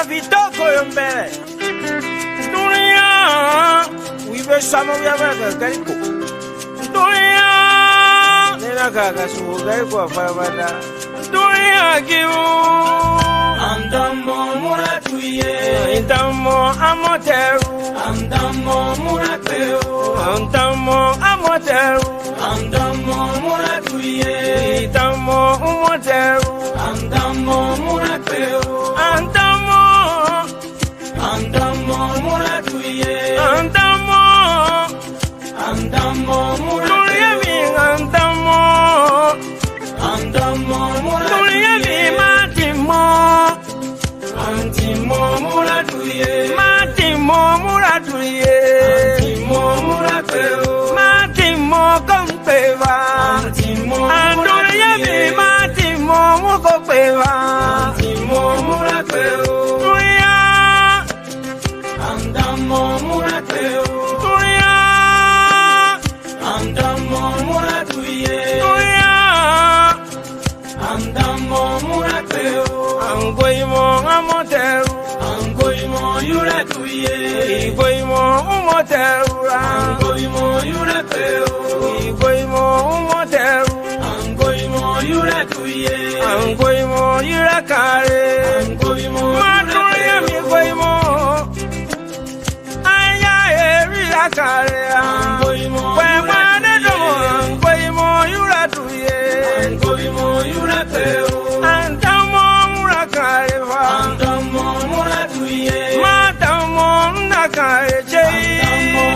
vitoko yo mbele. Dunia wibesamo byabagagariko. Dunia nenakakasuhugaikwa fabada. Dunia kiu. Andamo muratuye. Intamo amoteru. Andamo murateo. Antamo amoteru. Andamo muratuye. Intamo umoteru. Andamo murateo. Antamo. Andamo muratuye. Antamo. Andamo Dunia murateo. mi antamo. Andamo Dunia mi muratuye. matimo. Antimo muratuye. Matimo muratuye. Antimo murateo. Matimo kompeva. Antimo Andunia mi muratuye. matimo mukopeva. Antimo murateo. Dunia. Andamo murateo. Dunia. Andamo muratuye. Dunia. Andamo murateo. Angoimo amoteru. Angoimo yuratuye. Igoimo umoteru. Angoimo yurateo. Igoimo umoteru. Angoimo yuratuye. Angoimo yurakare. Angoimo Madunia mi yurateo. goimo. Aya erilakare. Angoimo Pẹ̀pẹ̀ yuratuye. angoimo yuratuye. Angoimo yurateo. Antamo murakare va. Andamo muratuye. Matamo nakare chei.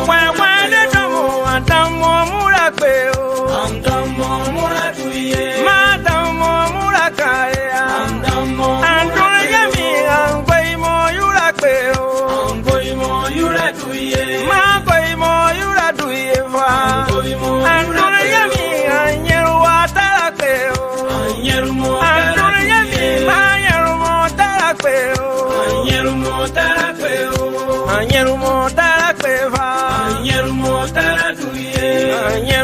Pẹ̀pẹ̀ dedomo antamo murakpe o. Andamo muratuye. Matamo murakare a. Andamo Andunya mi angoimo yurakpe o. Angoimo yuratuye. Magoimo yuratuye va. Angoimo Andunya mi anyeruwa tarakpe o. Anyerumo Andunya mi taratuye. manyerumo tarakpe o. Anyerumo tarateo. Anyerumo tarakpe va. Anyerumo taratuye. Anyerumo